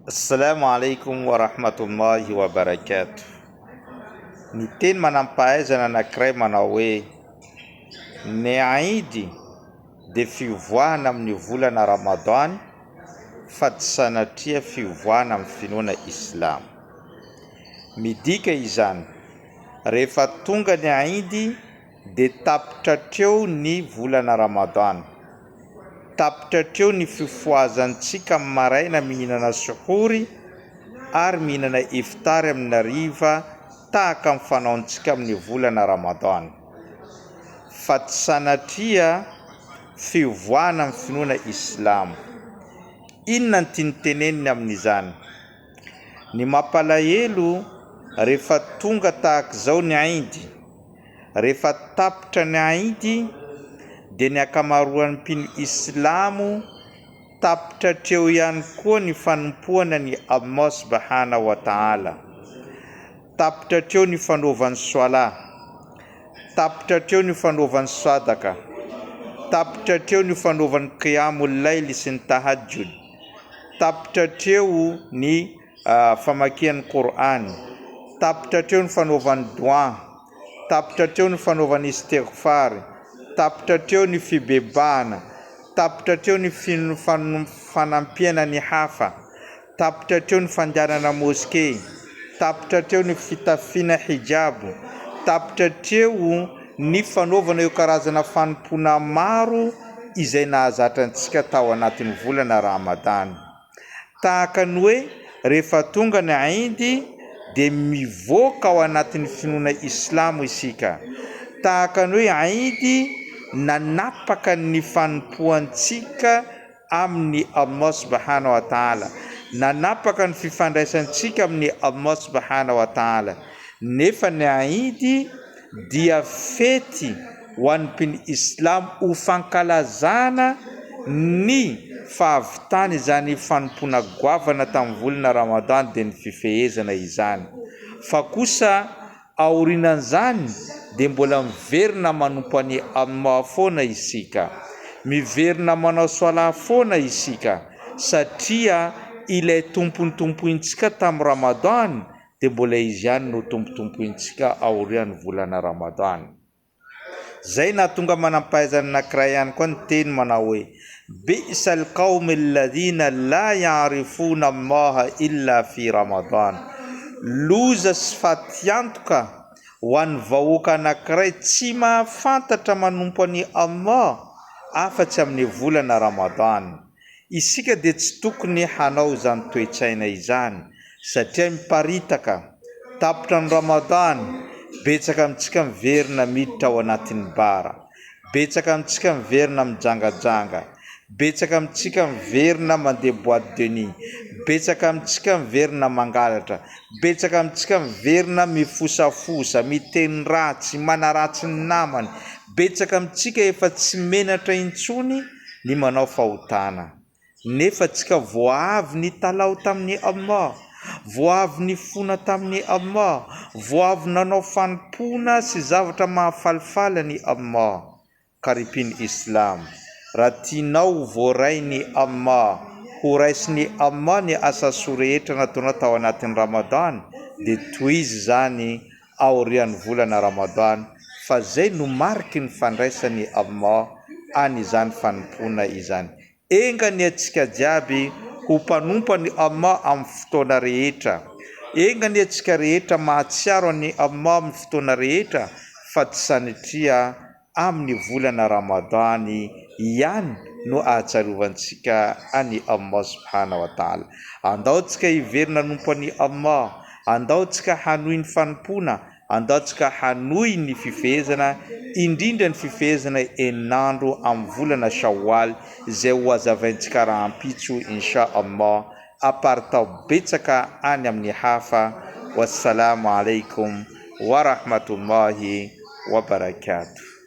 Assalamu alaikum wa rahmatullahi wa barakatuh. Ny teny manampahaizana anankiray manao hoe, Ny Aïd dia fivoahana amin'ny volana Ramadan fa tsy sanatria fivoahana amin'ny finoana Islamo. Midika izany, rehefa tonga ny Aïd dia tapitra hatreo ny volana Ramadan. Tapitra hatreo ny fifohazantsika amin'ny maraina mihinana suhouri ary mihinana iftary amin'ny hariva tahaka ny fanaontsika amin'ny volana Ramadan. Fa tsy sanatria fivoahana amin'ny finoana Islamo. Inona no tiany tenenina amin'izany? Ny mampalahelo rehefa tonga tahak'izao ny Aïd, Rehefa tapitra ny Aïd dia ny ankamaroan'ny mpino islamo tapitra hatreo ihany koa ny fanompoana an'i Allah subhana wa ta'ala. Tapitra hatreo ny fanaovany Swalah. Tapitra hatreo ny fanaovany Sadaka. Tapitra hatreo ny fanaovany Qiyamul layl sy ny Tahajjud. Tapitra hatreo ny famakiany Kor'any. Tapitra hatreo ny fanaovany Doua. Tapitra hatreo ny fanaovana Istighfar. Tapitra hatreo ny fibebahana. Tapitra hatreo ny fanampiana ny hafa. Tapitra hatreo ny fandehanana moske. Tapitra hatreo ny fitafiana hijab. Tapitra hatreo ny fanaovana ireo karazana fanompoana maro izay nahazatra antsika tao anatin'ny volana Ramadany. Tahaka ny hoe rehefa tonga ny Aïd dia mivoaka ao anatin'ny finoana Islamo isika. Tahaka ny hoe Aïd nanapaka ny fanompoantsika amin'i Allah subhanahu wa ta'ala, nanapaka ny fifandraisantsika amin'i Allah subhanahu wa ta'ala. Nefa ny Aïd dia fety ho an'ny mpino Islamo ho fankalazana ny fahavitany izany fanompoana goavana tamin'ny volana Ramadan dia ny fifehezana izany. Fa kosa aorianan'izany dia mbola miverina manompo an'i Allah foana isika. Miverina manao Swalah foana isika satria ilay Tompo notompointsika tamin'ny Ramadan dia mbola Izy ihany no tompotompointsika aorian'ny volana Ramadan. Izay nahatonga manampahaizana anankiray ihany koa niteny manao hoe, Bi'sa al-qawm alladhina la ya'rifuna Allaha illa fi Ramadan. Loza sy fatiantoka ho an'ny vahoaka anankiray tsy mahafantatra manompo an'i Allah afa-tsy amin'ny volana Ramadan. Isika dia tsy tokony hanao izany toe-tsaina izany satria miparitaka, tapitra ny Ramadan, betsaka amintsika miverina miditra ao anatin'ny bar, betsaka amintsika miverina mijangajanga, betsaka amintsika miverina mandeha boite de nuit, betsaka amintsika miverina mangalatra, betsaka amintsika miverina mifosafosa, miteny ratsy, manaratsy ny namany, betsaka amintsika efa tsy menatra intsony ny manao fahotana, nefa tsika vao avy nitalaho tamin'i Allah, vao avy nifona tamin'i Allah, vao avy nanao fanompoana sy zavatra mahafalifaly an'i Allah. Ka ry mpino Islam, raha tianao ho voarain'i Allah, ho raisin'i Allah ny asa soa rehetra nataonao tao anatin'ny Ramadan, dia tohizo izany aorian'ny volana Ramadan fa zay no mariky ny fandraisan'i Allah an'izany fanompoana izany. Enga anie antsika jiaby ho mpanompo an'i Allah amin'ny fotoana rehetra. Enga anie antsika rehetra mahatsiaro an'i Allah amin'ny fotoana rehetra fa tsy sanatria Amin'ny volana Ramadany ihany no ahatsiarovantsika an'i Allah subhana wa ta'ala. Andao tsika hiverina hanompo an'i Allah, andao tsika hanohy ny fanompoana, andao tsika hanohy ny fifehezana, indrindra ny fifehezana enin'andro amin'ny volana Shawwal izay ho hazavaintsika rahampitso insha Allah. Aparitao betsaka any amin'ny hafa. Wassalamo alaikum warahmatullahi wabarakatuh.